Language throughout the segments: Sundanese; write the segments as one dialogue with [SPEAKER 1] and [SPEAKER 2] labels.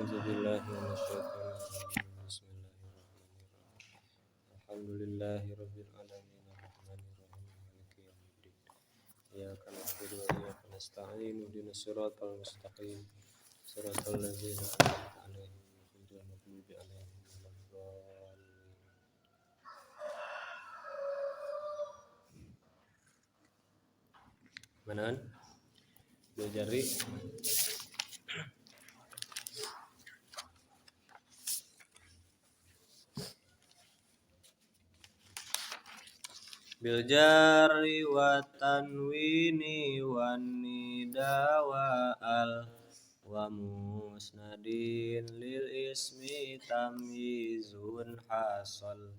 [SPEAKER 1] A'udzu billahi minasyaitonir rajim. Bismillahirrahmanirrahim. Alhamdulillahirabbil alamin arrahmanir rahim maliki yaumiddin. Iyyaka na'budu wa iyyaka nasta'in ihdinas siratal mustaqim. Siratal ladzina an'amta 'alaihim ghairil maghdubi 'alaihim waladdallin. Manan? Dua jari. Bil jarri wa tanwini wan nida wa al wa musnadin lil ismi tamyizun hasal.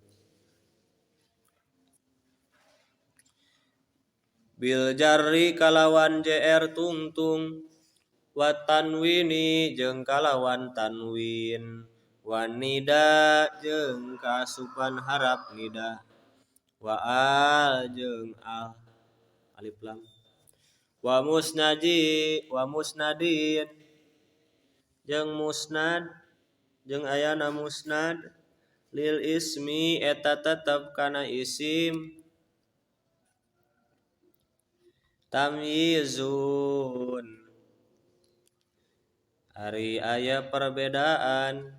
[SPEAKER 1] Bil jarri kalawan jr tungtung wa tanwini jeung kalawan tanwin wan nida jeung kaasupan harap nida wa al jeung al alif lam wa musnadi wa musnadin jeung musnad jeung ayana musnad lil ismi eta tetep kana isim tamyizun ari aya perbedaan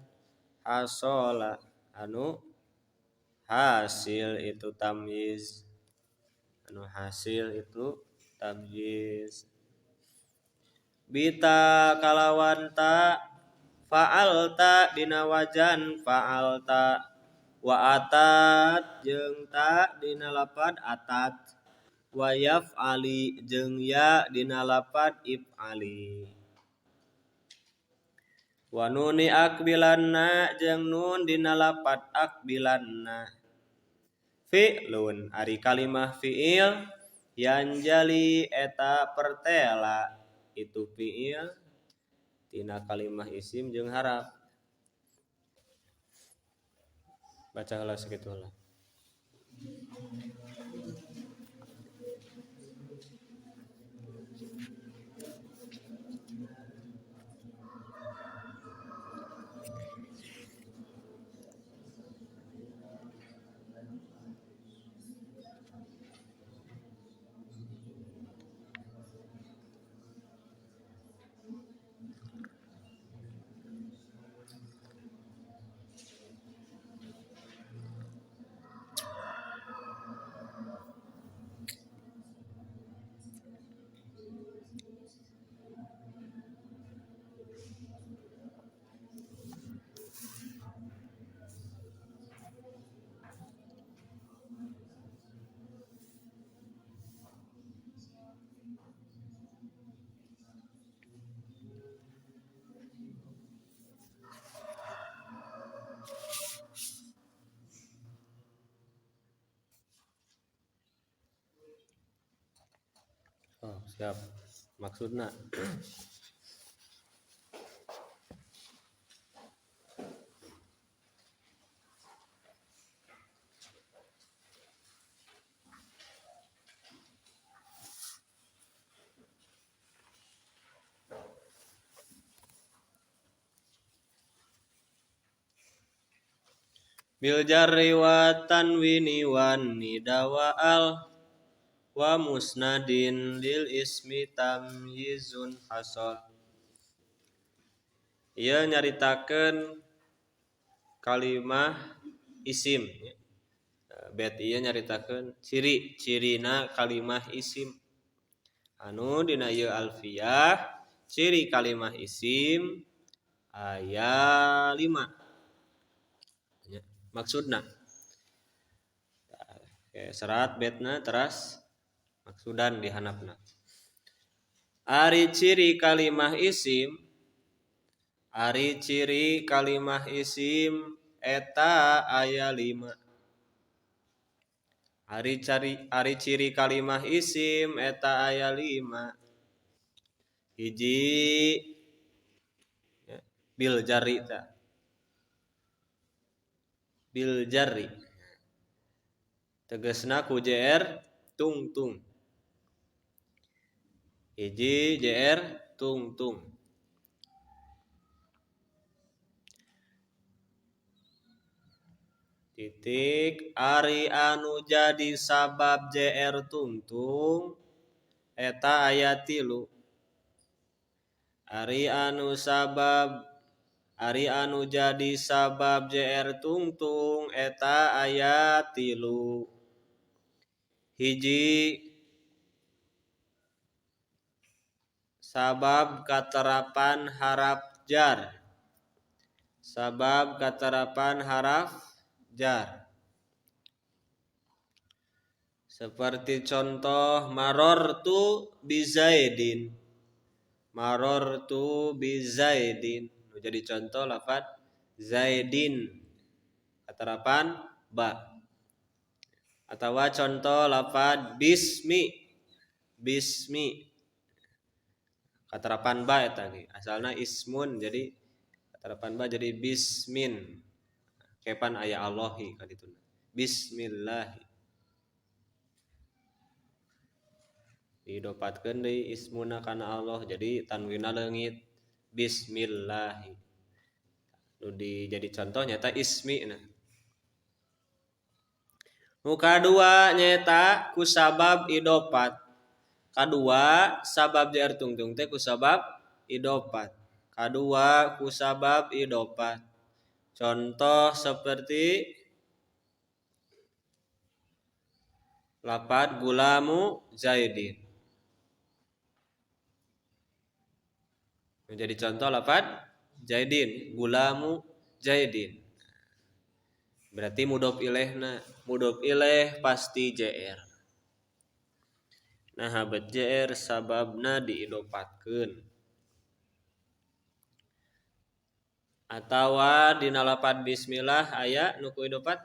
[SPEAKER 1] hasola anu hasil itu tamyiz anu hasil itu tamyiz bita kalawan ta fa'alta dina wajan fa'alta wa atat jeung ta dina lapad atat wa yaf'ali jeung ya dina lapad if'ali wa nuni akbilanna jeung nun dina lapad akbilanna fi'lun ari kalimah fi'il yanjali eta pertela itu fi'il tina kalimah isim jeung harap. Baca heula sakitu heula. Oh, siap. Maksudna bil jarri wa tanwini wan nida wa al wa musnadin lil ismi tamyizun hasal. Ieu nyaritakeun kalimah isim. Bet ieu nyaritakeun ciri-cirina kalimah isim. Anu dina ieu alfiyah ciri kalimah isim aya 5. Maksudna serat betna teras maksudan dihanapna. Ari ciri kalimah isim, ari ciri kalimah isim eta aya 5. Ari ciri kalimah isim eta aya 5. Hiji bil jarri ta. Bil jarri tegasna ku jr tungtung. Hiji jr tungtung. Titik ari anu jadi sabab JR tungtung eta aya 3. Ari anu sabab ari anu jadi sabab JR tungtung eta aya 3. Hiji sabab katerapan haraf jar. Sabab katerapan haraf jar. Seperti contoh marortu bizaidin. Marortu bizaidin. Jadi contoh lafaz zaidin katerapan ba. Atau contoh lafaz bismi. Bismi katerapan ba eta ge. Asalna ismun jadi katerapan ba jadi bismin. Kepan aya Allahi ka dituna. Bismillahi. Didopatkeun deui ismuna kana Allah jadi tanwinna leungit bismillahi. Nu dijadi contoh nyata ismi nah. Nu kadua nyata kusabab idopat. Kadua sabab jar tungtung teh kusabab idopat. Kadua kusabab idopat. Contoh seperti lapad gulamu Zaidin. Menjadi contoh lapad Zaidin, gulamu Zaidin. Berarti mudhof ilaihna, mudhof ilaih pasti JR. Nah, habet JR sababna diidopatkeun. Atawa dina lapad bismillah aya nu ku idopat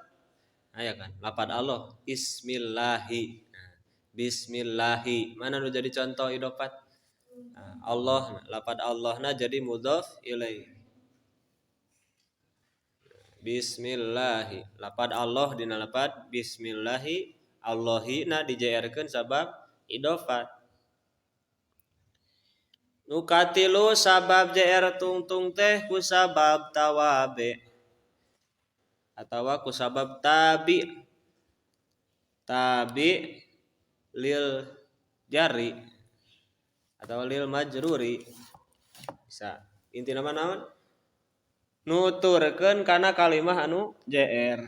[SPEAKER 1] aya kan lapad Allah ismillahi. Nah, bismillahi mana nu jadi contoh idopat? Nah, Allah lapad Allahna jadi mudhof ilaih. Bismillahi lapad Allah dina lapad bismillahi Allahi na dijairkeun sabab idofat. Nu katilu sabab JR tungtung teh ku sabab tawabe atawa ku sabab tabi. Tabi lil jari atau lil majruri. Bisa. Intina mah naon? Nuturkeun kana kalimah anu JR.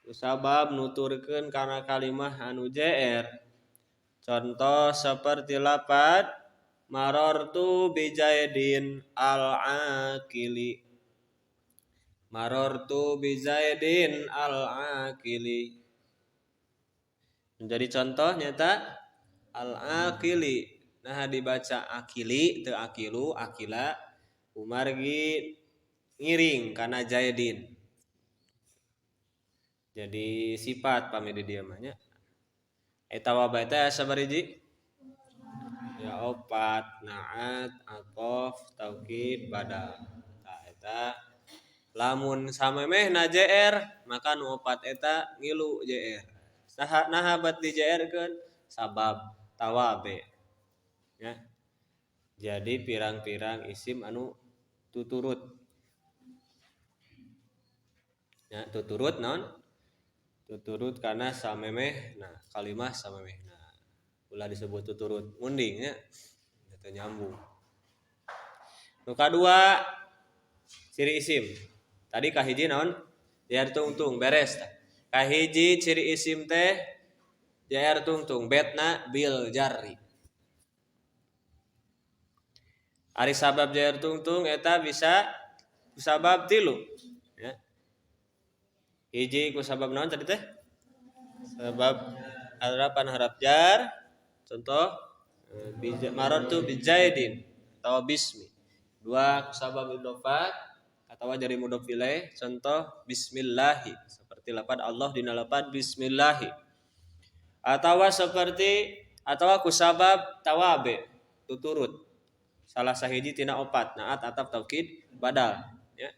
[SPEAKER 1] Ku sabab nuturkeun kana kalimah anu JR. Contoh seperti lapad marortu bizaidin al-akili. Marortu bizaidin al-akili. Menjadi contoh nyata al-akili. Nah dibaca akili teu akilu akila umargi ngiring kana Zaidin. Jadi sifat pami di dieu mah nya. Eta wabah teh sabariji? Ya opat, naat, atof, taukid, badal. Tah eta lamun samemehna JR maka nu opat eta ngilu JR. Saha naha bat di JR keun? Sabab tawabe. Ya. Jadi pirang-pirang isim anu tuturut. Ya, tuturut naon? Tuturut karena samemeh nah kalimah samemeh nah ulah disebut tuturut munding nya teu nyambung. Nu kadua ciri isim. Tadi kahiji naon? JR tungtung beres tah. Kahiji ciri isim teh JR tungtung betna bil jarri. Ari sabab JR tungtung eta bisa sabab tilu ya. Hiji ku sabab naon tadi teh? Sabab harapan harap jar. Contoh marartu bizaidin atau bismi. Dua ku sabab idhofat atau jari mudhof ilaih. Contoh bismillahi seperti lapad Allah dina lapad bismillahi. Atau seperti atau ku sabab tawabe tuturut. Salah sahiji tina opat naat atap taukid badal ya.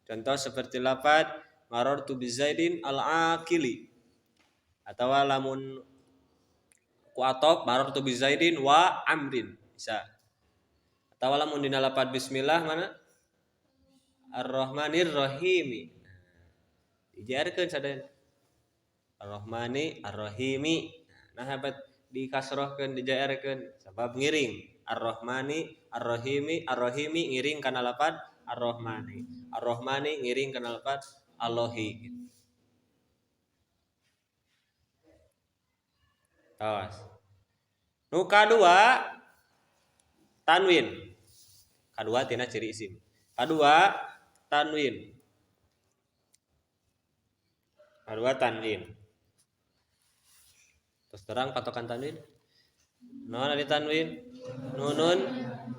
[SPEAKER 1] Contoh seperti lapad marartu bizaidin al-akili atau lamun ku atop marartu bizaidin wa amrin bisa. Atau lamun dina lapad bismillah mana Ar-Rahmanir Rahimi. Dijarkeun sadayana. Ar-Rahmani Ar-Rahimi. Nah hebat dikasrohkeun dijarkeun sabab ngiring. Ar-Rahmani Ar-Rahimi Ar-Rahimi ngiring kana lapad Ar-Rahmani. Ar-Rahmani ngiring kana lapad Allahi. Tos. Nu kadua tanwin. Kadua tina ciri isim. Kadua tanwin. Kadua tanwin. Terus terang patokan tanwin. Naon ari tanwin? Nunun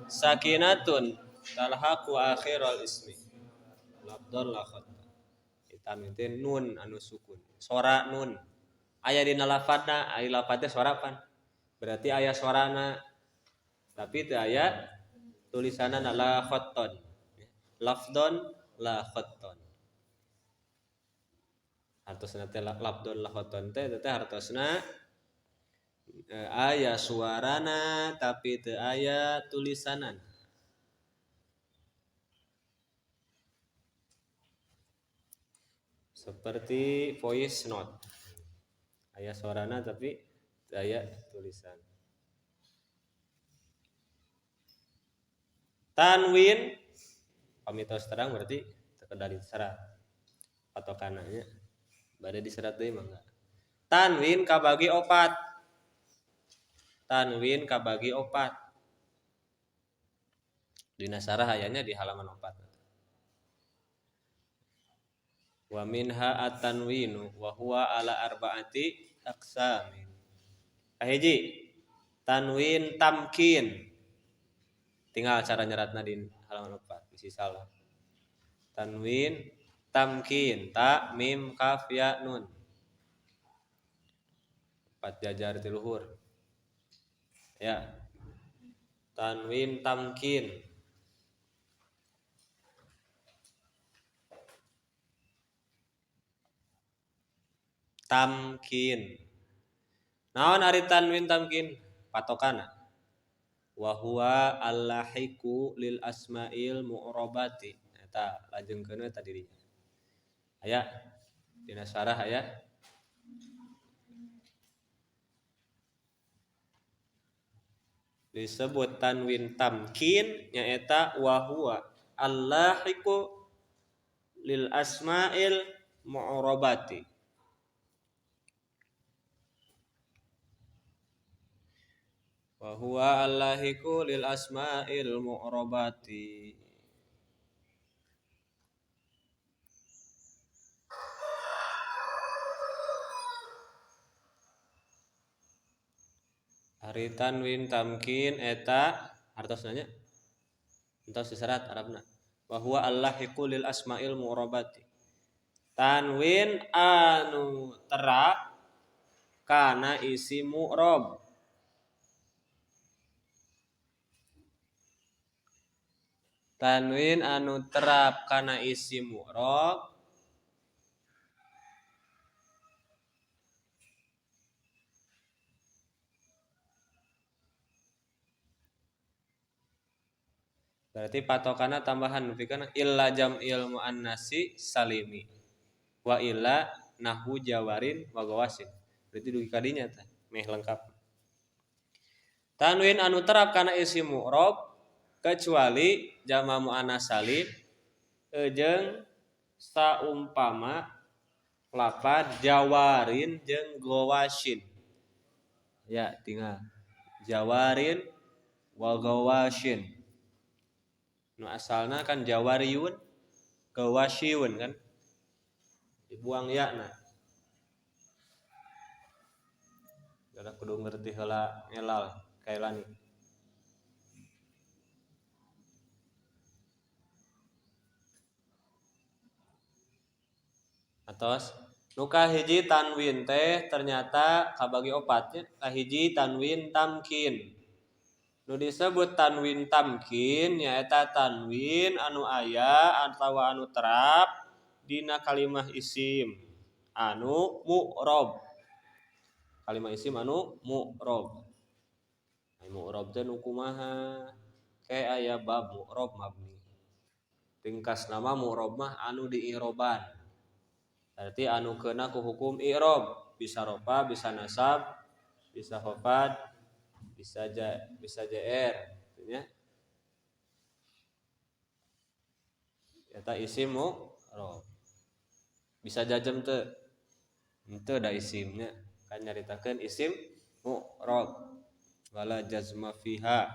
[SPEAKER 1] sakinatun talhaqu akhiral ismi. Labdon la khatta. Tanwin teh nun anu sukun. Sora nun. Aya dina lafadna, ari lafadna sora pan. Berarti aya sorana. Tapi teu aya tulisanna la khatton. Lafdon la khatton. Hartosna teh lafdon la khatton teh teh hartosna aya suarana tapi teu aya tulisanana. Seperti voice note. Aya suarana tapi teu aya tulisan. Tanwin pamitos terang berarti terkendali serat patokananya bade diserat deui mangga. Tanwin kabagi opat. Tanwin kabagi opat. Dina sarah ayanya di halaman 4. Wa minha at-tanwinu wa huwa ala arba'ati aqsamin. Kahiji tanwin tamkin. Tinggal cara nyeratna di halaman 4 bisi salah. Tanwin tamkin ta mim kaf ya nun. 4 jajar ti luhur. Ya. Tanwin tamkin. Tamkin. Naon ari tanwin tamkin? Patokana. Wa huwa allahiku lil asma'il mu'rabati. Eta lajengkeun we tadi dirinya. Aya dina syarah aya. Disebut tanwin tamkin nyaeta wa huwa allahiku lil asma'il mu'rabati. Wa huwa allahiku lil asma'il mu'rabati. Ari tanwin tamkin eta hartosna nya entos diserat Arabna. Wa huwa allahiku lil asma'il mu'rabati. Tanwin anu terap kana isi mu'rab. Tanwin anu terap kana isi mu'rab berarti patokana tambahan nepikeun illa jam'il muannasi salimi wa illa nahwu jawarin wa gawasin. Berarti dugi kadinya teh meh lengkap. Tanwin anu terap kana isi mu'rab kecuali jama muannas salim jeung saumpama lafad jawarin jeung gawashin. Ya, tinggal jawarin wa gawashin. Nu asalna kan jawariyun gawashiun kan. Dibuang ya na. Gara kudu ngerti heula ngelal kailani. Atos nu kahiji tanwin teh ternyata kabagi opatnya. Kahiji tanwin tamkin. Nu disebut tanwin tamkin nyaeta tanwin anu aya atawa anu terap dina kalimah isim anu mu'rob. Kalimah isim anu mu'rob. Ai mu'rob teh nu kumaha? Kayak aya bab mu'rob mabni. Tingkas nama mu'rob mah anu diiroban. Berarti anu keuna ku hukum i'rab, bisa rofa, bisa nasab, bisa khafad, bisa ja, bisa jr, nya. Eta isim mu'rab. Bisa jazm teu? Henteu da isimnya. Kan nyaritakeun isim mu'rab. Wala jazma fiha.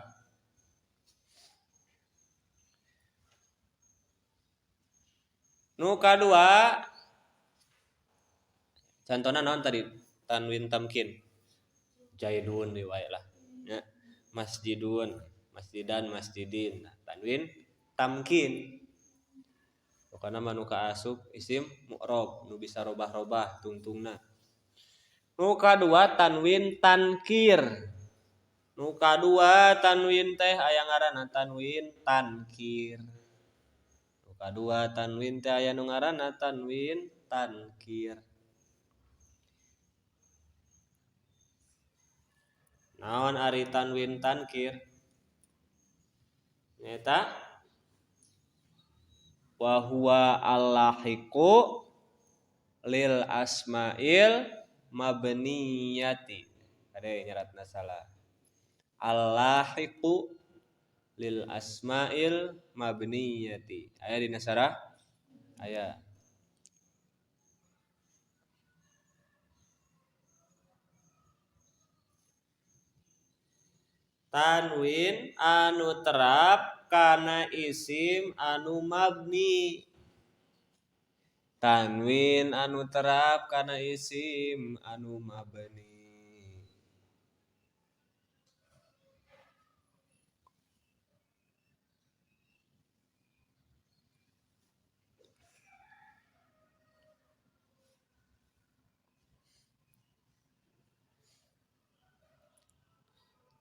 [SPEAKER 1] Nu kadua contohna naon tadi? Tanwin tamkin. Jaidun deui wae lah nya. Masjidun, masjidan, masjidin. Nah, tanwin tamkin. Pokona mah nu kaasup isim mu'rab nu bisa robah-robah tungtungna. Nu kadua tanwin tankir. Nu kadua tanwin teh aya ngaranna tanwin tankir. Nu kadua tanwin teh aya nu ngaranna tanwin tankir. Naon ari tanwin tankir? Nyaeta wa huwa allahiqu lil asma'il mabniyati. Kade nyeratna salah. Allahiqu lil asma'il mabniyati. Aya dina sarah? Aya. Tanwin anu terap kana isim anu mabni. Tanwin anu terap kana isim anu mabni.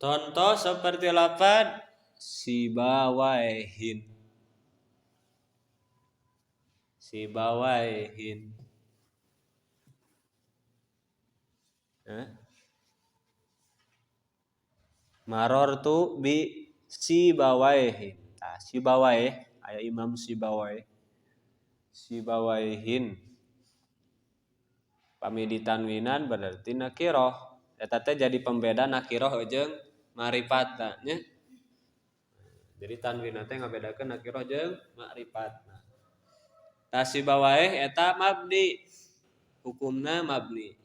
[SPEAKER 1] Contoh seperti lafad sibawaihin. Sibawaihin. Marortu bi sibawaihin. Tah sibawaih aya Imam Sibawaih. Sibawaihin. Pami ditanwinan berarti nakiroh. Eta teh jadi pembeda nakiroh jeung ma'rifat nya. Jadi tanwin teh ngabedakeun nakiroh jeung ma'rifat. Tah sibawaih eta mabni. Hukumna mabni.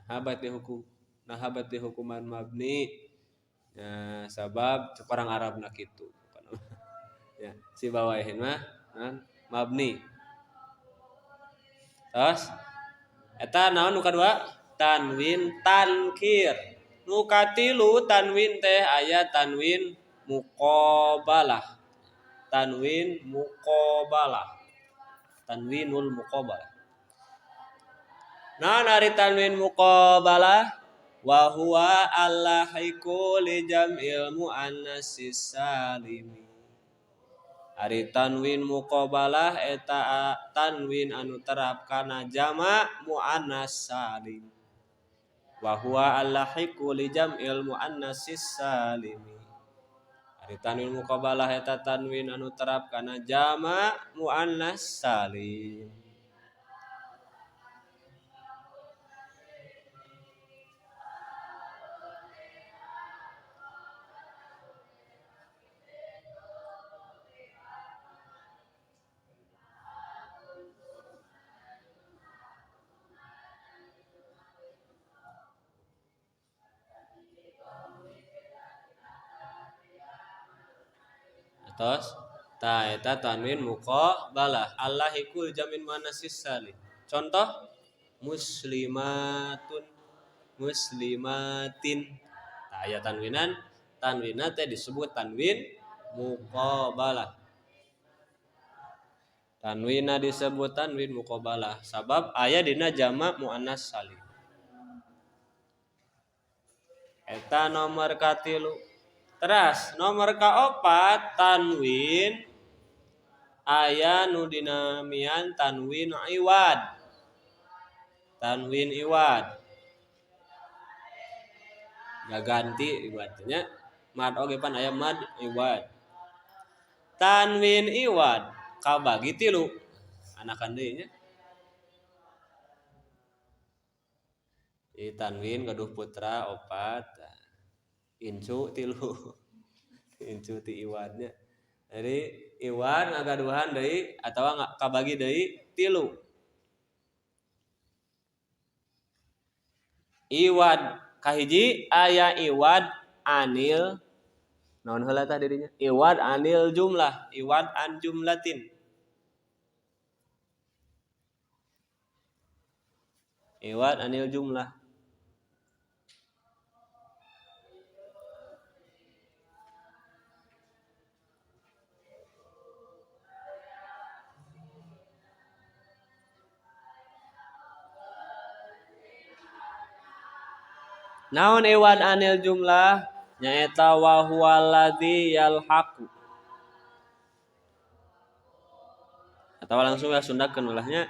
[SPEAKER 1] Nah habat di hukuman mabni. Ya, sabab cek orang Arabna kitu. Ya, sibawaihin mah mabni. Terus eta naon nu kadua? Tanwin tankir. Nu katilu tanwin teh aya tanwin muqabalah. Tanwin muqabalah. Tanwinul muqabalah. Nah, ari tanwin muqabalah wa huwa allahiqu li jam'il muannatsis salimi. Ari tanwin muqabalah eta tanwin anu terap kana jama' muannats salim. Wa huwa allahiqu li jam'il muannatsis salimi. Ari tanwin muqabalah eta tanwin anu terap kana jama' muannats salim. Atos ta eta tanwin muqabalah allahikul jamin muannatsis salim. Contoh muslimatun muslimatin. Ta aya tanwinan, tanwinna teh disebut tanwin muqabalah. Tanwinna disebut tanwin muqabalah sabab aya dina jama' muannats salim. Eta nomor katilu. Teras nomor kaopat tanwin aya nu dinamian tanwin iwad. Tanwin iwad. Gaganti iwadnya. Mad oge pan aya mad iwad. Tanwin iwad kabagi tilu. Anakan deui nya. Jadi tanwin gaduh putra opat, incu tilu. Incu ti iwadnya. Jadi iwad ngagaduhan deui atawa kabagi deui tilu. Iwad kahiji aya iwad anil naon heula tah dirinya? Iwad anil jumlah, iwad an jumlatin. Iwad anil jumlah. Naon iwad anil jumlah? Nyaeta wa huwallazi yalhaqu. Atau langsung ya sundakeun ulahnya.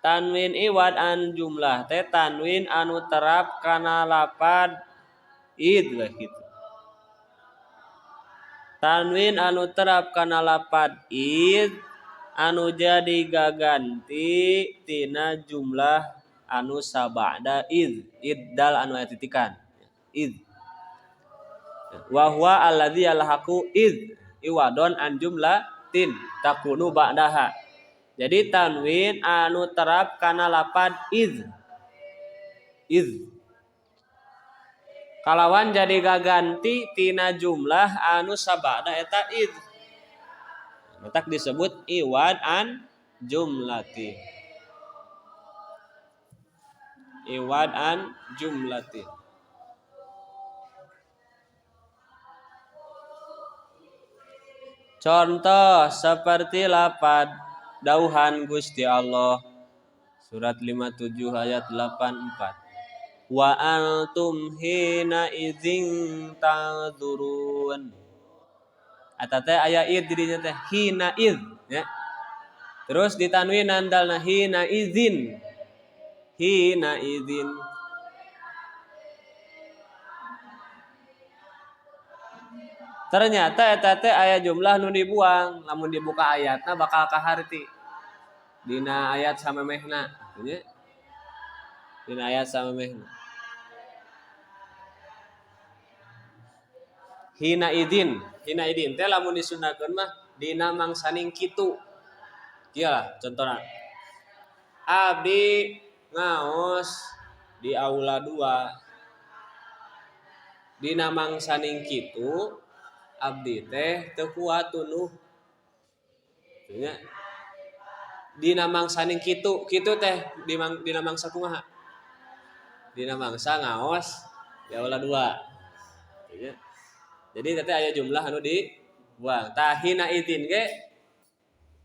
[SPEAKER 1] Tanwin iwad an jumlah teh tanwin anu terap kana lapad id lah gitu. Tanwin anu terap kana lapad id anu jadi gaganti tina jumlah anu sabada id, id dal anu aya titikan id. Wa huwa alladzi yalhaqu id iwadon an jumlatin takunu ba'daha. Jadi tanwin anu terap kana lapad id. Id. Kalawan jadi gaganti tina jumlah anu sabada eta id. Matak disebut iwad an jumlatin. Iwad an jumlatin. Contoh seperti lapad dauhan Gusti Allah surat 57 ayat 84. Wa antum hina idzin tanzurun. Eta teh aya id dirinya teh hina id ya. Terus ditanwinan dalna hina idzin. Hina idzin. Ternyata eta teh aya jumlah nu dibuang, lamun dibuka ayatna bakal kaharti. Dina ayat samemehna, nya. Dina ayat samemehna. Hina idin, hina idin teh lamun disunahkeun mah dina mangsaning kitu. Kieu lah contohna. Abdi ngaos di aula 2. Dina mangsaning kitu abdi teh teu kuat tunuh. Nya. Dina mangsaning kitu, kitu teh dina mangsa kumaha? Dina mangsa ngaos di aula 2. Nya. Jadi teh aya jumlah anu dibuang. Tah hina idin ge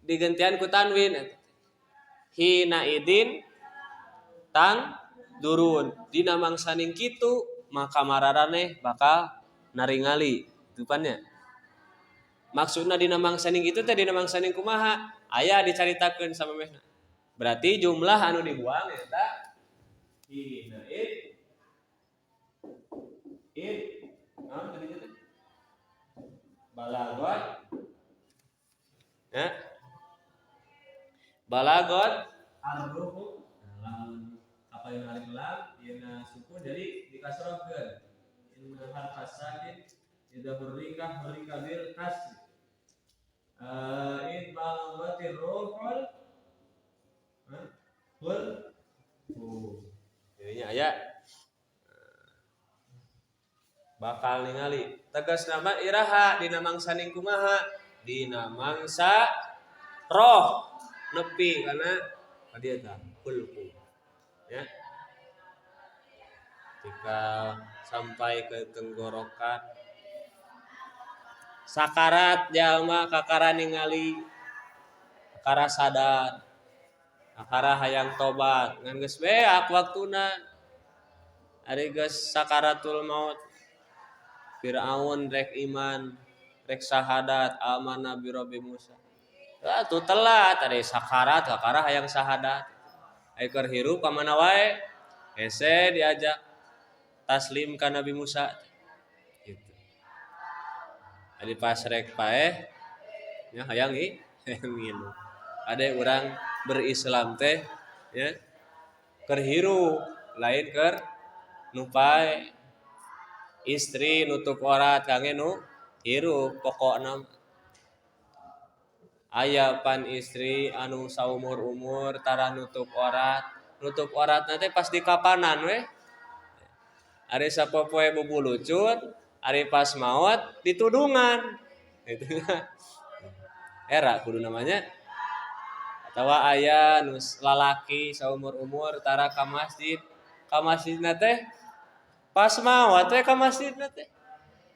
[SPEAKER 1] digentian ku tanwin. Hina idin tang durun. Dina mangsaning kitu maka mararaneh bakal naringali. Depannya. Maksudna dina mangsaning kitu teh dina mangsaning kumaha? Aya dicaritakeun samemehna. Berarti jumlah anu dibuang eta hina id id naon tadi teh? Balagot ya. Balagot arruhu lamun apa yang alif lam dina sukun jadi dikasrohkeun. Inna harfas sakin idza hurrika hurrika bil kasri. Id balagatir ruhul hul jadinya aya bakal ningali tegas nama iraha dina mangsaning kumaha dina mangsa roh nepi karena tadi eta hulku ya ketika sampai ke tenggorokan sakarat jalma kakara ningali kakara sadar kakara hayang tobat ngan geus beak waktuna ari geus sakaratul maut Fir'aun rek iman rek syahadat amanah bi Rabbi Musa. Atuh telat ari sakarat kakara hayang syahadat. Ari keur hirup ka mana wae hese diajak taslim ka Nabi Musa gitu. Ari pas rek paeh nya hayang ngilu. Ade urang berislam teh ya keur hirup Lain keur nu pae. Istri nutup aurat kangge nu hirup pokokna. Aya pan istri anu saumur-umur tara nutup aurat. Nutup auratna teh pas di kapanan we. Ari sapopoe bubulucun, ari pas maot ditudungan. Gitu. Era kudu namanya. Atawa aya nu lalaki saumur-umur tara ka masjid. Ka masjidna teh pas maot we ka masjidna teh.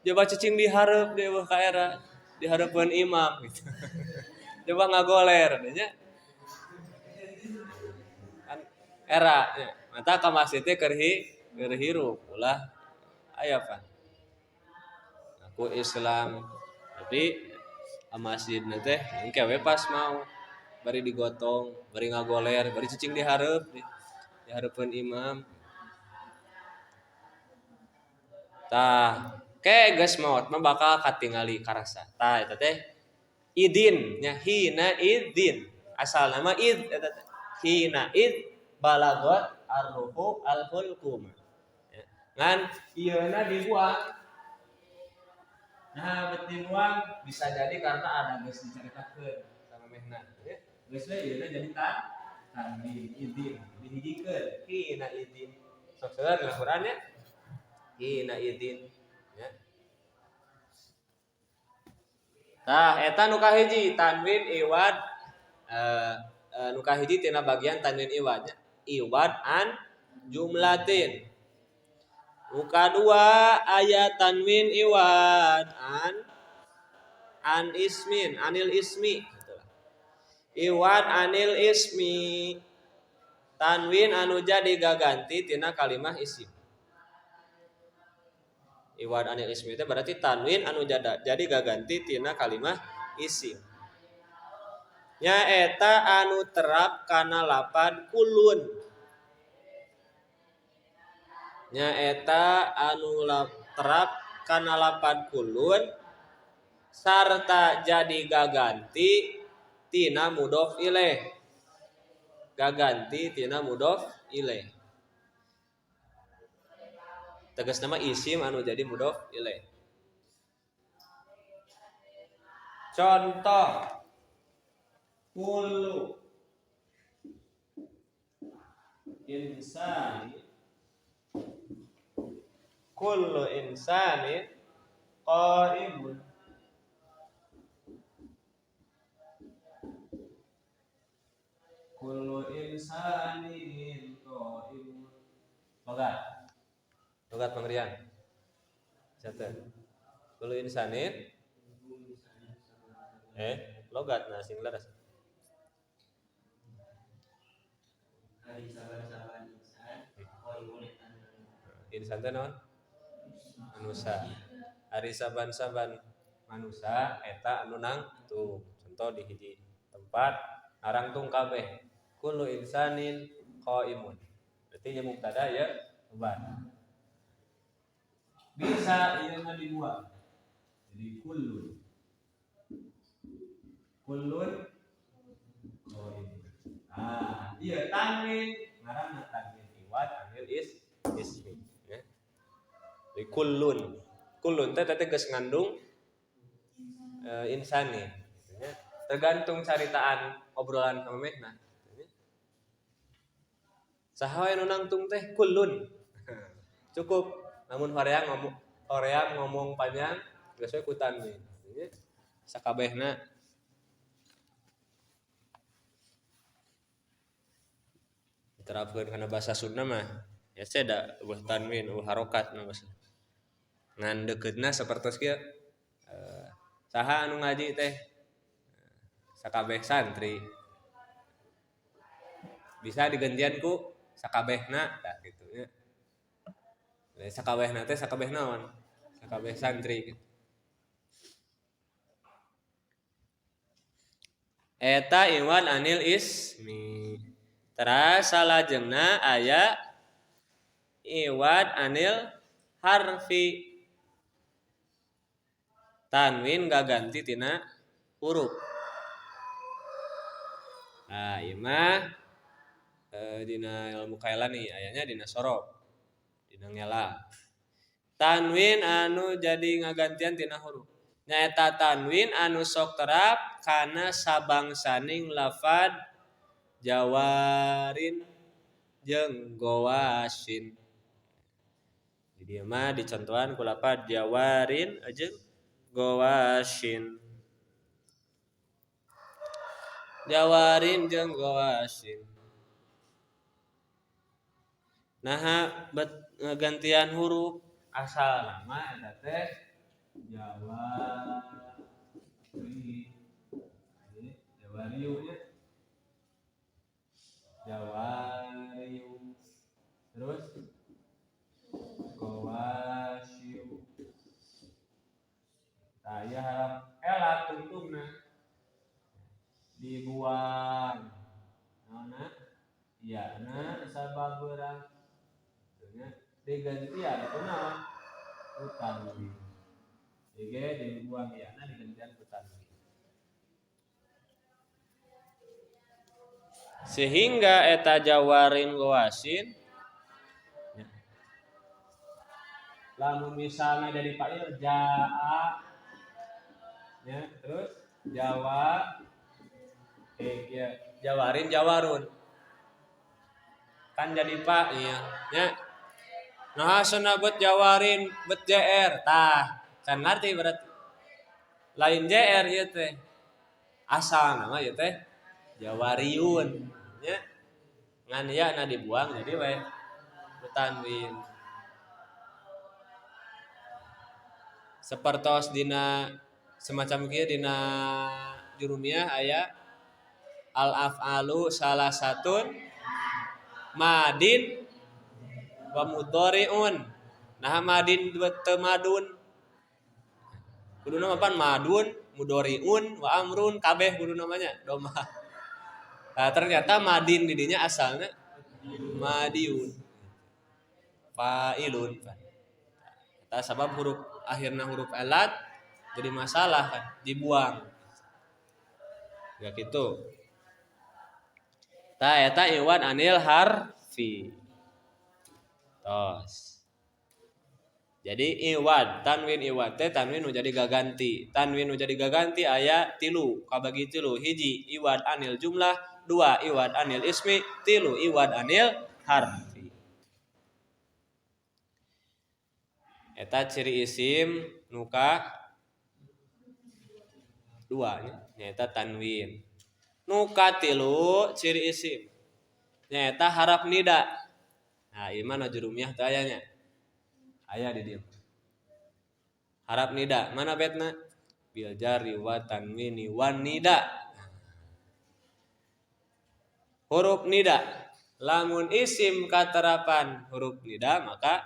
[SPEAKER 1] Coba cicing di hareup deui ka era, di hareupeun imam gitu. Coba ngagoler nya. Kan era nya. Mata ka masjid teh keur hirup ulah aya pan. Aku Islam tapi ka masjidna teh engke we pas maot bari digotong, bari ngagoler, bari cicing di hareup, di hareupeun imam. Tah, ke geus maot mah bakal katingali karasa. Tah eta teh idin nya, hina idin. Asal nama id eta teh. Hina id balagot arruhu alhulqum. Ngan ieuna dibuang. Nah, bet dibuang bisa jadi karena ada geus dicaritakeun sama mehna. Geus we ieuna jadi tanwin idin dihijikeun hina idin. Sok seueur dina Quran nya. Hina idin ya. Tah eta nu kahiji tanwin iwad nu kahiji tina bagian tanwin iwad nya. Iwad an jumlatin. Nu kadua aya tanwin iwad an ismin, anil ismi. Iwad anil ismi. Tanwin anu jadi gaganti tina kalimah isim. Iwad anil ismi itu berarti tanwin anu jadi gaganti tina kalimah isim. Nyaeta anu terap kana lapan kulun. Nyaeta anu terap kana lapan kulun sarta jadi gaganti tina mudhof ilaih. Gaganti tina mudhof ilaih. Tegas nama isim anu jadi mudhof ilaih. Contoh kullu insani, kullu insani qaimun. Kullu insanin qaimun. Logat. Logat pengerian. Catat. Kullu insanin logat nah sing leres.
[SPEAKER 2] Ari saban-saban insan qaimun eta.
[SPEAKER 1] Insan teh naon? Manusa. Ari saban-saban manusa eta anu nangtung. Contoh di hiji tempat narangtung kabeh. Kullu insanin qaimun. Berarti ieu mubtada ya khabar. Bisa ieu mah dibuang. Jadi kullun. Kullun qaimun. Ah, ieu tanwin ngaranna tanwin iwad anil ismi ya. Jadi kullun. Kullun teh teh geus ngandung insani. Ya. Tergantung caritaan obrolan sama mehna. Saha we nu nangtung teh kullun. Cukup. Namun hoream ngomong panjang geus we ku tanwin. Sakabehna. Diterapkeun kana bahasa Sunda mah ya seda eueuh tanwin eueuh harokat na bahasa. Ngan deukeutna sapertos kieu. Saha anu ngaji teh sakabeh santri. Bisa digantian ku sakabehna tah kitu nya. Sakabehna teh sakabeh naon? Sakabeh santri gitu. Eta iwan anil ismi. Teras salajengna aya iwan anil harfi. Tanwin gaganti tina huruf. Nah, ieu mah Dina ilmu kailani ayanya dina sorof, dina ngela. Tanwin anu jadi ngagantian tina huruf. Nyaeta tanwin anu sok terap kana sabangsaning lafad jawarin jeung gowasin. Di dieu mah dicontohan ku lafad jawarin jeung gowasin. Jawarin jeung gowasin. Naha bet ngagantian huruf asal nama eta teh jawari, jawariu nya, jawariu, terus gowasiu. Tah ieu harap elat tungtungna dibuang naonna iyana sababeurang digantian ku naon ku tanwin. Ige dibuang iyana digantian ku tanwin. Sehingga eta jawarin gowasin lamun misalnya jadi fa'il jaa ya, terus jawa ya, jawarin jawarun kan jadi pak iya nya. Nah asana bet jawarin bet jr tah kan ngarti berarti lain jr ieu teh asal nama ieu teh jawariun nya, ngan ya na dibuang jadi we tanwin. Sapertos dina semacam kieu dina jurumiyah aya al af'alu salah satun madin wa mudhari'un. Nah madin teu madun. Kuduna mah pan madun, mudhari'un, wa amrun kabeh kuduna mah nya domah. Nah, ternyata madin di dinya asalna madiun. Fa'ilun. Eta sabab huruf akhirna huruf elat jadi masalah kan, dibuang. Ya gitu. Ta eta iwan anil harfi. Tos. Jadi iwad, tanwin iwad teh tanwin nu jadi gaganti. Tanwin nu jadi gaganti aya tilu, kabagi tilu. Hiji iwad anil jumlah, dua iwad anil ismi, tilu iwad anil harfi. Eta ciri isim nuka dua nya, nyaeta tanwin. Nuka tilu ciri isim nyaeta haraf nida. Nah, ieu mah najurumiah teh aya nya. Aya di dieu. Harap nida, mana betna? Bil jarri wa tanwini wan nida. Huruf nida. Lamun isim katerapan huruf nida maka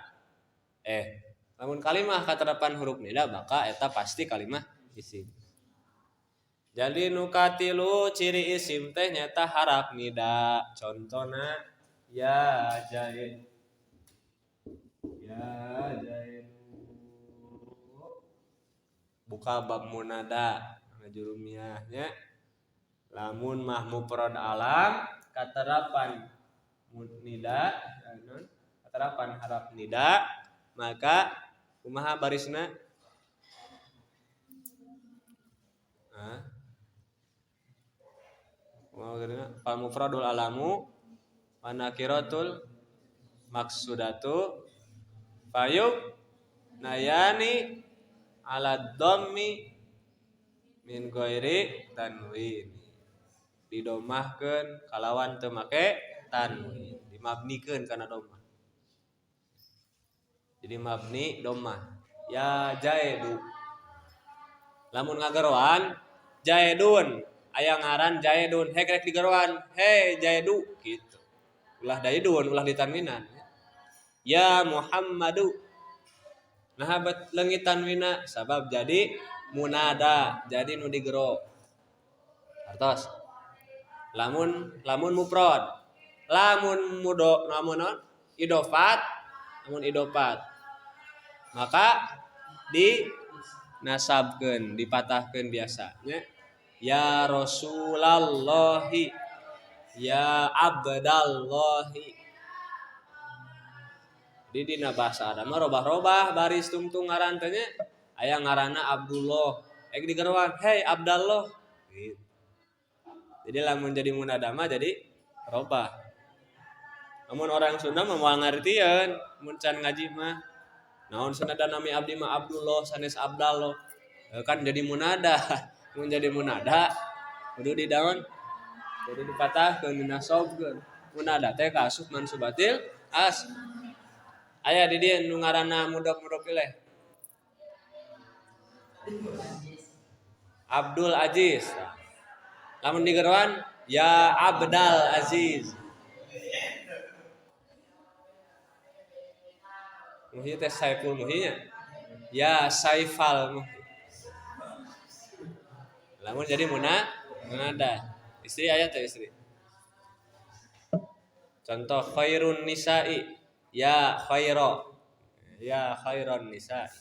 [SPEAKER 1] lamun kalimah katerapan huruf nida maka eta pasti kalimah isim. Jadi nu katilu ciri isim teh nyata harap nida. Contona ya jain. Ya jain. Buka bab munada ngajurumiahnya. Lamun mah mufrad alam katerapan nida, katerapan harap nida, maka kumaha barisna? Hah? Kumaha barisna? Fal mufradul alamu wa nakiratul maksudatu fayub nayani ala dhammi min ghairi tanwin. Didomahkeun kalawan teu make tanwin, dimabnikeun kana domah. Jadi mabni domah. Ya jaidu. Lamun ngageroan jaidun, aya ngaran jaidun, hek rek digeroan, he jaidu gitu. Ulah daidun, ulah ditanwinan. Ya Muhammadu. Nah bet leungit tanwina sabab jadi munada, jadi nu digero. Artos. Lamun lamun mufrad, lamun mudo, lamun non idofat, lamun idofat. Maka di nasabkeun, dipatahkeun biasa nya. Ya Rasulallahi. Ya Abdallahi. Jadi dina bahasa Arab mah robah-robah baris tungtung ngaran teh nya. Aya ngaranna Abdullah. Ek digeroan, "Hei Abdallah." Gitu. Jadi lamun jadi munada mah jadi robah. Namun orang Sunda mah moal ngartieun mun can ngaji mah. Naon sanada nami abdi mah Abdullah sanes Abdallah. Kan jadi munada. Mun jadi munada kudu didaun, kudu dipatahkeun, dinasobkeun. Munada teh kaasup mansubatil as. Aya di dieu nu ngaranna mudhof-mudhof ilaih. Abdul Aziz. Lamun digeroan ya Abdal Aziz. Muhyi teh Saiful Muhyinya. Ya Saifal Muhyi. Lamun jadi munada. Istri aya teh istri. Contoh khairun nisa'i ya khaira. Ya khairan nisa'i.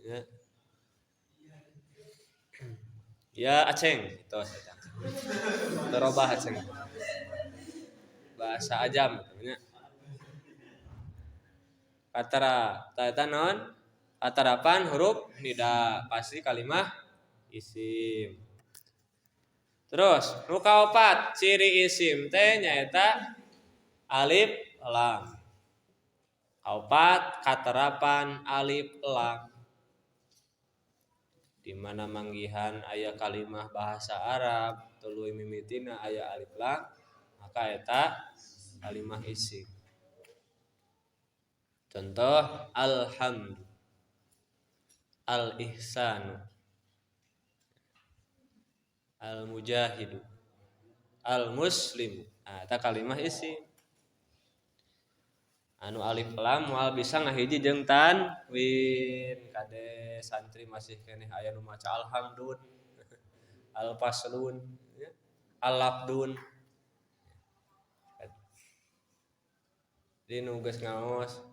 [SPEAKER 1] Ya. Ya Aceng itu terobah Aceng. Bahasa ajam namanya. Katara ta naon? Katarapan huruf nida pasti kalimah isim. Terus nu kaopat ciri isim teh nyaeta alif lam. Kaopat katerapan alif lam. Di mana manggihan aya kalimah bahasa Arab tuluy mimitina aya alif lam maka eta kalimah isim. Contoh alhamdu, al-ihsanu, al-mujahidu, al-muslimu. Nah, eta kalimah isim. Anu alif lam moal bisa ngahiji jeung tanwin. Kade santri masih keneh aya nu maca alhamdun, al-faslun, al-labdun. Jadi nu geus ngaos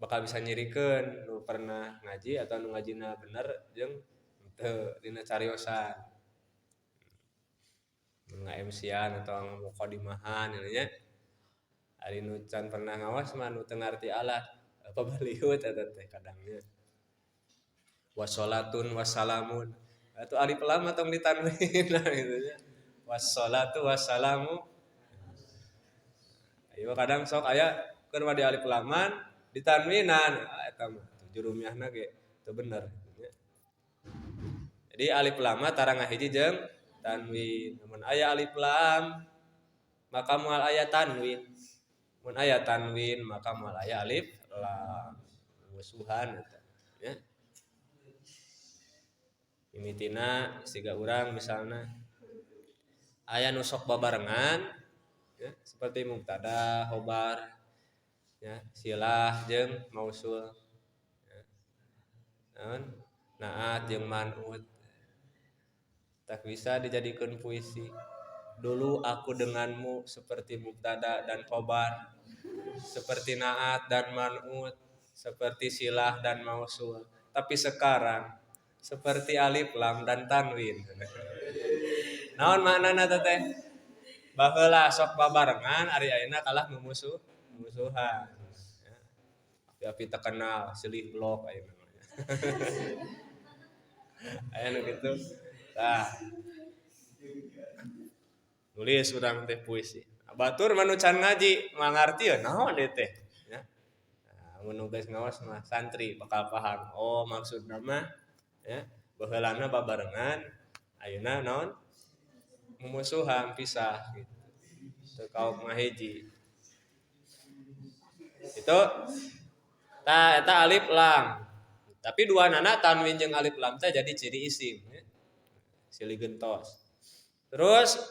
[SPEAKER 1] bakal bisa nyirikeun nu pernah ngaji atau nu ngajina bener jeung henteu dina cariosan. Nga-MC-an atau mukadimahan nya. Ari nu can pernah ngawas mah nu teu ngarti alat apa baliut eta teh kadangnya. Wassalatun wassalamun. Atuh alif lam atong ditanwin gitu nya. Wassalatu wassalamu. Ayo kadang sok aya keur mah di alif laman ditanwinan eta mah jurumiahna ge teu bener. Jadi alif lam mah tara ngahiji jeung tanwin. Mun aya alif lam maka moal aya tanwin. Mun aya tanwin maka moal aya alif lam. Musuhan eta nya. Mimitina siga urang misalna aya nu sok babarengan ya, seperti mubtada, khobar ya, silah jeung mausul ya. Naon? Naat jeung man'ut. Tak bisa dijadikan puisi. Dulu aku denganmu seperti mubtada dan khobar, seperti naat dan man'ut, seperti silah dan mausul. Tapi sekarang seperti alif lam dan tanwin. Naon maknana teh? Baheula sok babarengan ari ayeuna kalah mumusuhan. Ya. Api-api terkenal silih blok ayeuna mah. Aya nu kitu. Tah. Nulis urang teh puisi. Batur mah nu can ngaji mangarti ya naon ieu teh. Ya. Nah, mun nu geus ngaos mah santri bakal paham. Oh, maksudna mah ya, baheulana babarengan ayeuna naon? Mumusuhan pisah gitu. Teu kaok ngahiji. Itu ta eta alif lam. Tapi dua nana tanwin jeung alif lam teh jadi ciri isim ya. Silih gentos. Terus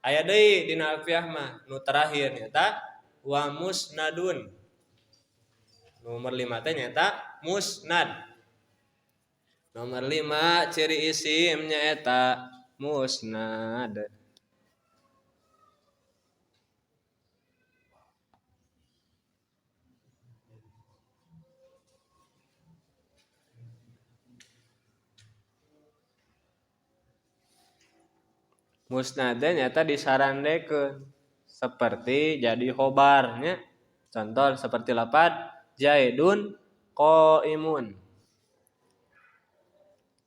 [SPEAKER 1] aya deui dina alfiah mah nu terakhir nyaeta wa musnadun. Nomor 5 teh nyaeta musnad. Nomor 5 ciri isim nyaeta musnad. Musnad teh nyata disarandekeun seperti jadi khobar nya. Contoh seperti lapad Zaidun qaimun.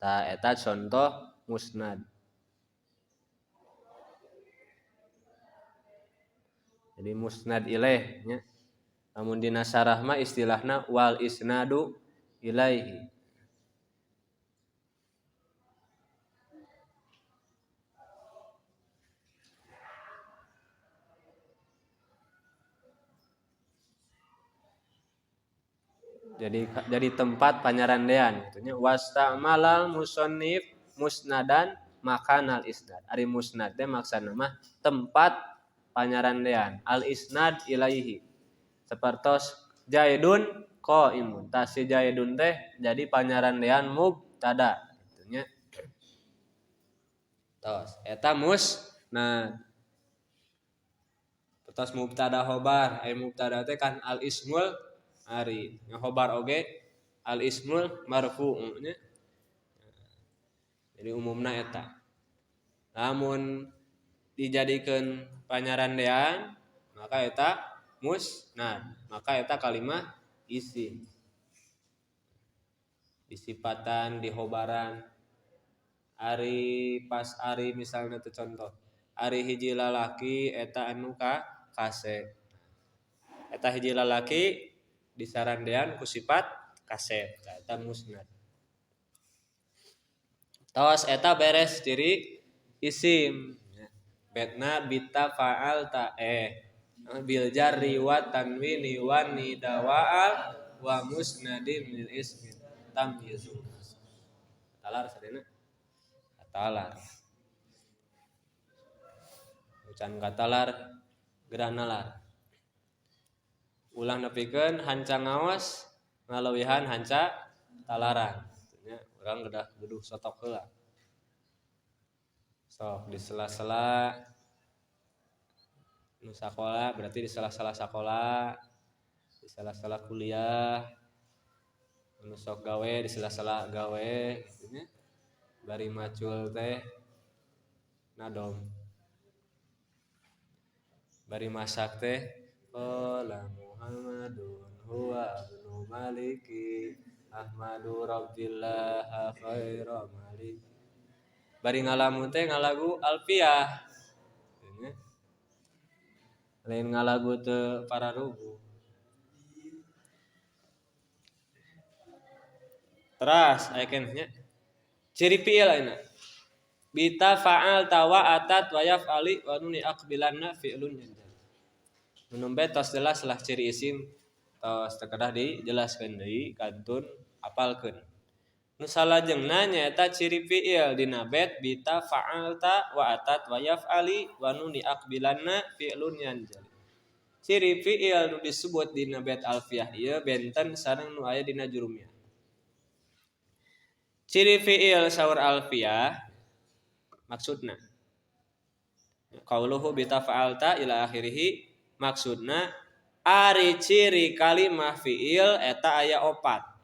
[SPEAKER 1] Tah eta contoh musnad. Jadi musnad ilaih nya. Lamun dina syarah mah istilahna wal isnadu ilaihi. Jadi tempat panyarandean gitu nya. Wastamalal musannif musnadan makanal isnad. Ari musnad teh maksana mah tempat panyarandean. Al isnad ilaihi. Sapertos Zaidun qaimun. Tah si Zaidun teh jadi panyarandean mubtada gitu nya. Tos eta musnad. Tos mubtada khobar. Ari mubtada teh kan al ismul ari khobar oge al ismul marfu' nya. Jadi umumna eta. Lamun dijadikeun panyarandean maka eta musnad, maka eta kalimah isim. Disipatan, dihobaran. Ari pas ari misalnya teh contoh, ari hiji lalaki eta anu ka kasep. Eta hiji lalaki disarandean ku sifat kasep, eta musnad. Tos eta beres ciri isim. Betna bita fa'al ta bil jarri wa tanwini wa nidawa'al wa musnadin lil ismi tamyizu. Talar sadena. Talar. Ucan katalar geranalar. Ulah nepikeun hanca ngaos ngalewihan hanca talaran. Nya urang gedah geduh sotok heula. Sok di sela-sela nu sakola berarti di sela-sela sakola, di sela-sela kuliah, nu sok gawe di sela-sela gawe gitu nya. Bari macul teh nadom. Bari masak teh qala Muhammadun huwa ibnu Maliki Ahmadu Rabbillah khaira malik. Bari ngalamun teh ngalagu Alfiah. Lain ngalagu teu pararugu. Teras aya keneh nya. Ciri fi'il ayeuna. Bita fa'al tawa atat wa yaf'ali wa nuni aqbilanna fi'lun yanjal. Nembe tos jelas lah ciri isim tos teu kedah dijelaskeun deui kantun apalkeun. Nu salajengna nyaeta ciri fi'il dina bet bita fa'alta wa atat wa yaf'ali wa nuni aqbilanna fi'lun yanjal. Ciri fi'il nu disebut dina bet alfiah ieu benten sareng nu aya dina jurumiyah. Ciri fi'il saur alfiah maksudna qauluhu bita fa'alta ila akhirih maksudna ari ciri kalimah fi'il eta aya opat.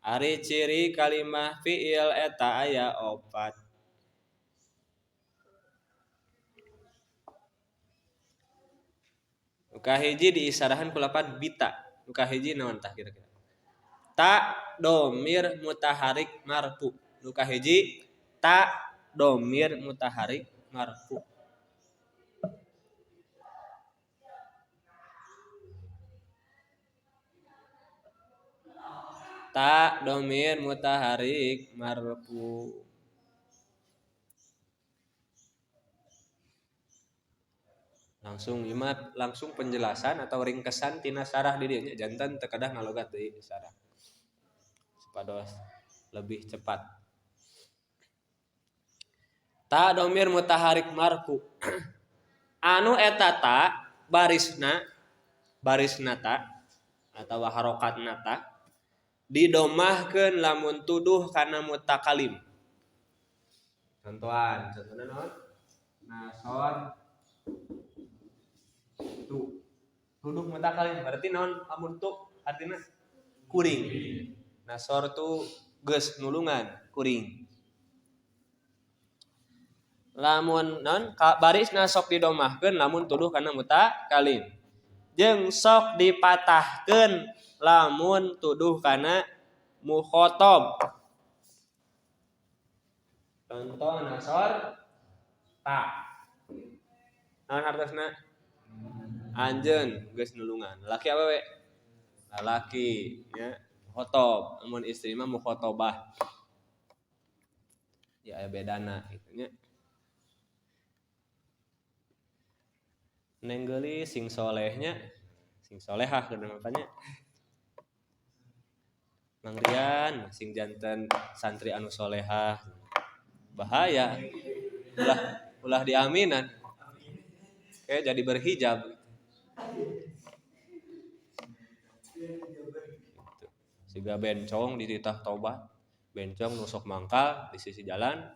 [SPEAKER 1] Ari ciri kalimah fi'il eta aya opat. Nu kahiji diisarahan ku lapan bita. Nu kahiji naon tah kira-kira? Ta domir mutaharik marfu. Nu kahiji ta domir mutaharik marfu. Ta domir mutaharik marfu. Langsung ieu mah langsung penjelasan atau ringkesan tina sarah di dieu nya janten teu kedah ngalogat deui sarah. Supados lebih cepat. Ta domir mutaharik marfu. Anu eta ta barisna ta atawa harokatna ta didomahkeun lamun tuduh kana mutakalim. Contohan, contohna naon? Nasor tu. Tuduh mutakalim berarti naon lamun tu artina kuring. Nasor tu geus nulungan kuring. Lamun non barisna sok didomahkeun lamun tuduh kana mutakalim. Jeung sok dipatahkeun lamun tuduh kana mukhotob. Contoh nasor ta. Naon hartosna? Anjeun geus nulungan. Laki awewe? Lalaki nya mukhotob. Lamun istri mah mukhotobah. Ya aya bedana kitu nya. Neng geulis sing solehnya, sing solehah kudu mah nya. Mang Rian sing janten santri anu solehah. Bahaya. Ulah diaminan. Kayak jadi berhijab. Gitu. Siga bencong dititah tobat. Bencong nusok mangkal di sisi jalan.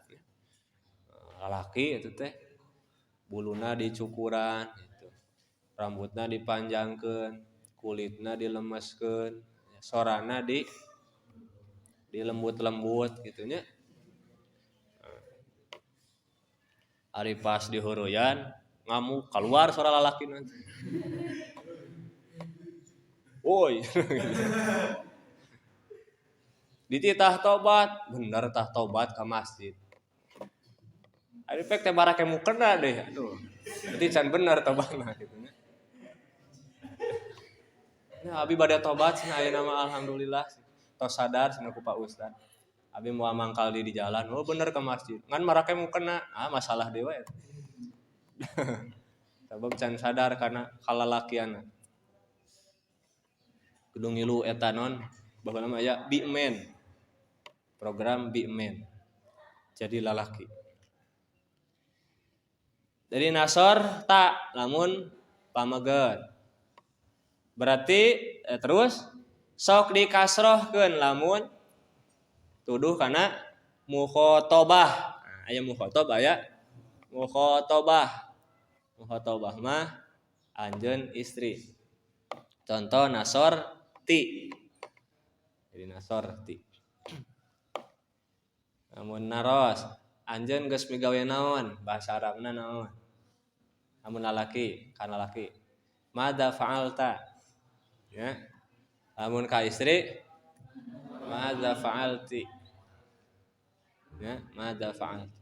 [SPEAKER 1] Lalaki itu teh buluna dicukuran gitu. Rambutna dipanjangkeun, kulitna dilemeskeun, sorana dilembut-lembut gitu nya. Ari pas dihuruyan ngamuk keluar suara lalaki nanti. Woi. Dititah tobat, bener tah tobat ke masjid. Ari pek teh barake mukena deh. Aduh. Berarti can bener tobatna kitu nya. Nah, abi bade tobat cenah ayeuna mah alhamdulillah. Tos sadar cenah ku Pak Ustad. Abi moal mangkal di jalan, oh bener ke masjid. Ngan marake mukena, ah masalah deui we. Sabab can sadar kana kalalakianna. Kudu ngilu eta non, baheula mah aya Be Man. Program Be Man. Jadi lalaki. Jadi nasor tak lamun pameget. Berarti terus sok dikasrohkeun lamun tuduh kana mukhotobah. Nah, aya mukhotob aya mukhotobah. Mukhotobah mah anjeun istri. Contoh nasor ti. Jadi nasor ti. Lamun naros anjeun geus migawe naon, bahasa Arabna naon? Lamun lalaki kana laki. Madza fa'alta? Ya. Lamun ka istri madza fa'alti? Ya, madza fa'alti.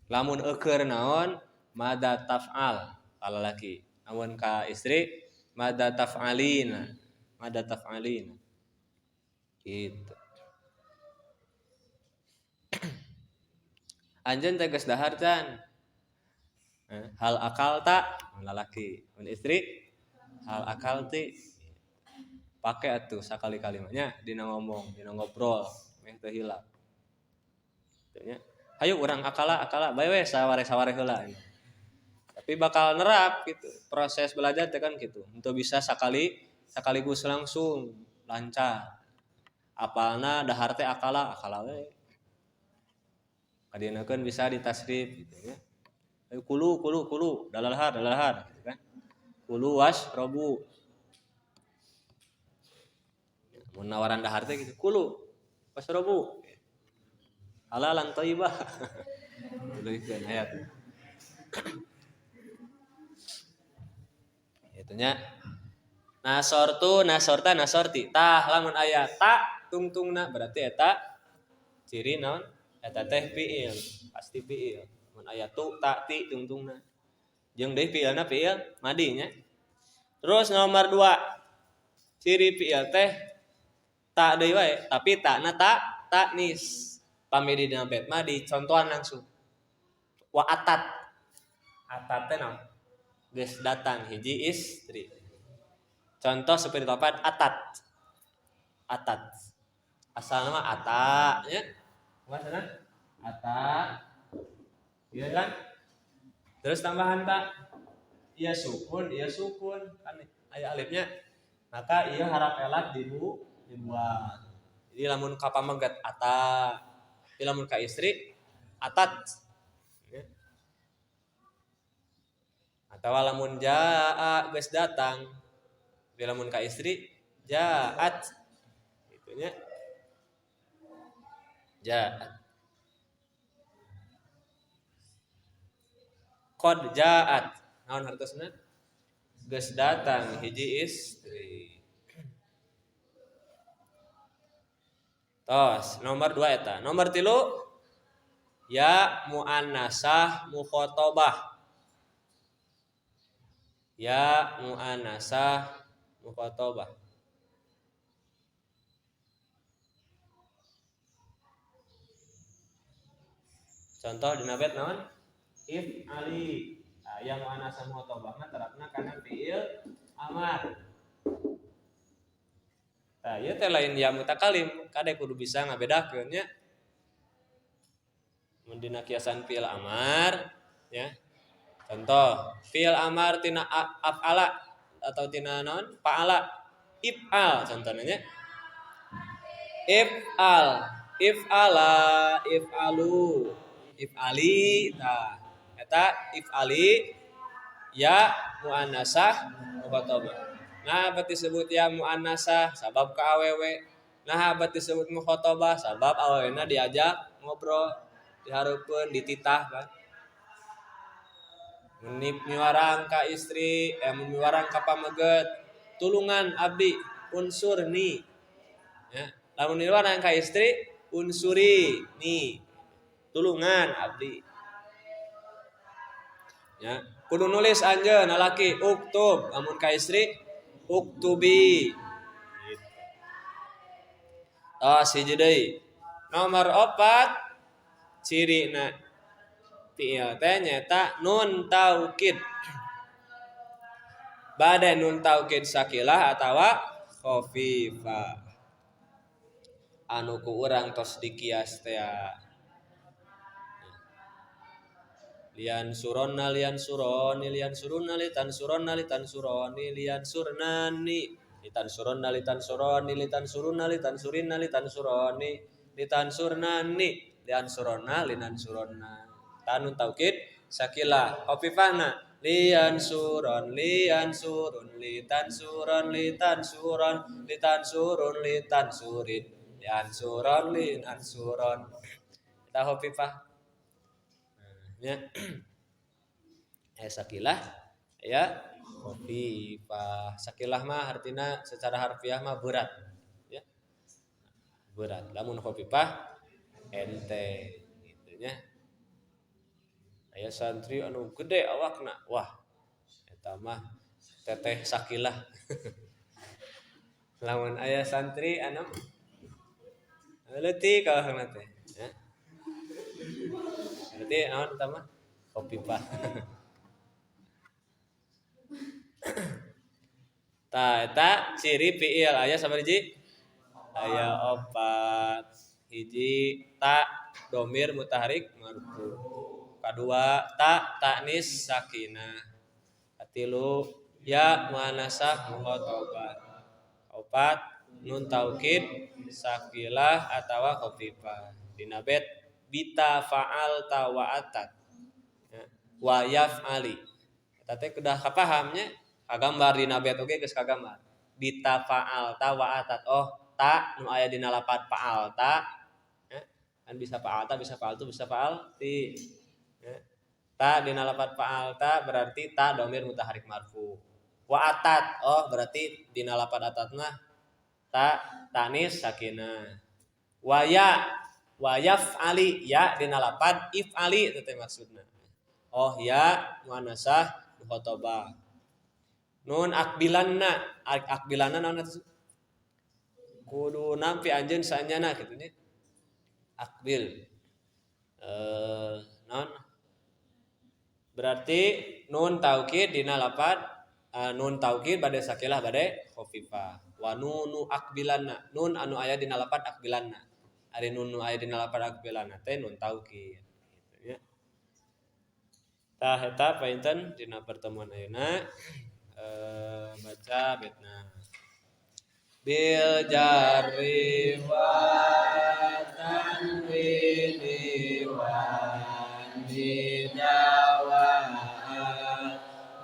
[SPEAKER 1] Lamun eueur naon, madza taf'al ka lalaki. Lamun ka istri madza taf'alina? Madza taf'alina? Gitu. Anjeun teh geus dahar can. Hal akal ta lalaki, mun istri hal akal ti. Pake atuh sakali-kali mah nya dina ngomong, dina ngobrol, meh teu hilap. Teu nya. Hayu urang akala bae we saware-saware heula. Tapi bakal nerap gitu. Proses belajar teh kan gitu. Untuk bisa sekaligus langsung lancar. Apalna dahar teh akala we. Kadienakeun bisa ditasrif gitu ya. Ayo kulu kulu kulu dalalahar dalalahar gitu kan. Kulu wasrobu. Mun nawaran dahar teh gitu, kulu wasrobu. Halalan thayyibah. Leukeun ayat. Itunya nasortu nasorta nasorti. Tah lamun aya ta tungtungna berarti eta ciri naon? Eta teh fiil, pasti fiil. Mun aya tu ta ti tungtungna. Jeung deui fiilna fiil madi nya. Terus nomor 2. Ciri fiil teh ta deui wae, tapi takna ta taknis. Pami dina bait mah dicontohan langsung. Wa atat. Atat teh naon? Geus datang hiji istri. Contoh seperti apa? Atat. Atat. Asalna mah ata nya. Maksudna ata. Iya kan? Terus tambahan ta. Iya sukun, iya sukun. Kan aya alifnya. Maka ieu harap elat dibuang. Jadi lamun ka pamegat ata, tapi lamun ka istri atat. Ya. Atawa lamun jaa geus datang, tapi lamun ka istri jaat. Gitu nya. Jaat. Qad ja'at naon hartosna? Geus datang hiji istri. Tos, nomor 2 eta. Nomor 3 ya muannasah mukhotobah. Ya muannasah mukhotobah. Contoh dina bait naon? If ali. Nah, ya muannasah mukhotobah mah terapna kana fiil amar. Tah ieu teh lain ya mutakalim, kade kudu bisa ngabedakeun nya. Mun dina kiasan fiil amar ya. Contoh, fiil amar tina af'ala atau tina naon? Fa'ala. If'al contohna nya. If'al, if'ala, if'alu, if'ali tah. Eta if'ali ya muannasah mukhatabah. Nah, berarti disebut ya muannasah sabab ka awewe. Nah, berarti disebut mukhatabah sabab awewena diajak ngobrol, dihareupeun, dititah kan. Mun miwarang ka istri, mun miwarang ka pameget, tulungan abdi unsur ni. Ya, lamun miwarang ka istri, unsuri ni. Tulungan abdi. Ya, kudu nulis anjeun lalaki uktub, lamun ka istri uktubi. Gitu. Tos hiji deui. Nomor 4 cirina fiil teh nyaeta nun taukid. Bade nun taukid sakilah atawa khafifah. Anu ku urang tos dikias teh. Lian suronna lian suroni lian surunna litan suronna litan suroni lian surnani litan suronna litan suroni litan surunna litan surinna litan suroni litan surnani lian suronna linan suronna. Tanun taukid sakilah khafifahna lian suron lian surun litan suron litan suron litan surun litan surin lian suron linan suron. Eta khafifah. Ya. Sakilah ya khafifah. Sakilah mah artina secara harfiah mah berat ya. Berat. Lamun khafifah ente gitu nya. Aya santri anu gede awakna. Wah, eta mah teteh sakilah. Lamun aya santri anu leutik awakna teh ya. Berarti naon eta mah khafifah. Tah eta ciri fiil aya sabaraha hiji? Aya 4. Hiji ta domir mutaharrik marfu. Kadua ta ta'nis sakinah. Katilu ya muannasah mukhatabah. Kaopat nun taukid sakilah atawa khafifah. Dina bait bita fa'al ta wa atat wa yaf'ali. Eta teh kudah kapahamnya, kagambar dina bait oge geus kagambar. Bita fa'al ta wa atat. Oh, ta nu aya dina lapat fa'al ta. Ya, kan bisa fa'al ta, bisa fa'al tu, bisa fa'al ti. Ya. Ta dina lapat fa'al ta berarti ta domir mutaharrik marfu. Wa atat. Oh, berarti dina lapat atat mah ta tanis sakinah. Wa ya wa yaf'ali ya dina lapat if'ali itu teh maksudna. Oh ya muannasah mukhatabah. Nun akbilanna, akbilanna naon atuh? Kudu nampi anjeun saenyana kitu nya. Akbil. Naon? Berarti nun taukid dina lapat nun taukid bade sakilah bade khafifah. Wa nunu akbilanna, nun anu aya dina lapat akbilanna. Ari nun nu aya dina lapat akbilanna teh nun taukid gitu ya. Tah eta painten dina pertemuan ayeuna baca betna. Bil jarri wa tanwini wa nidawa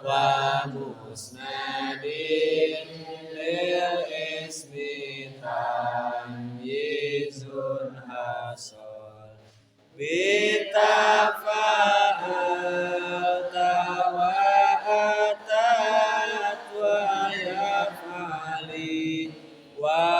[SPEAKER 1] wa musnadin lil ismi tamyizun hasol bitafa'al. Af'ali. Wa